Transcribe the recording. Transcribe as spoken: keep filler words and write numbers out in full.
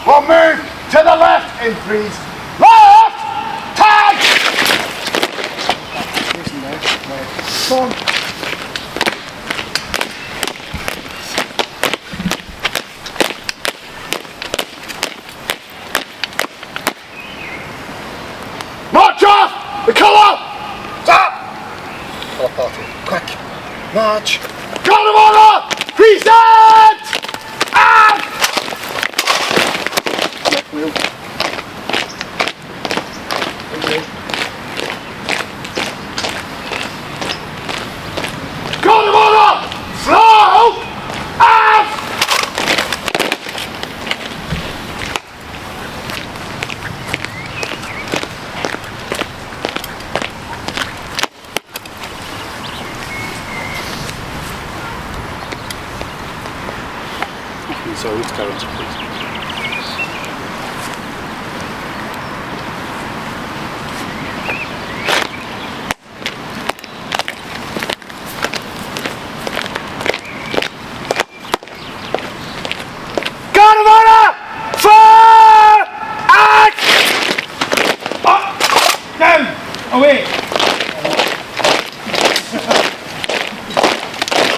We'll move to the left in threes. Left! Tag! Listen now. Right. Go on. March off! The colour! Stop! Colour party. Quick. March. Guard of honour! Present! And Guard of honour! Slow! And So it's current, please. Guard of honour! Fire! Act! Up! Down! Away!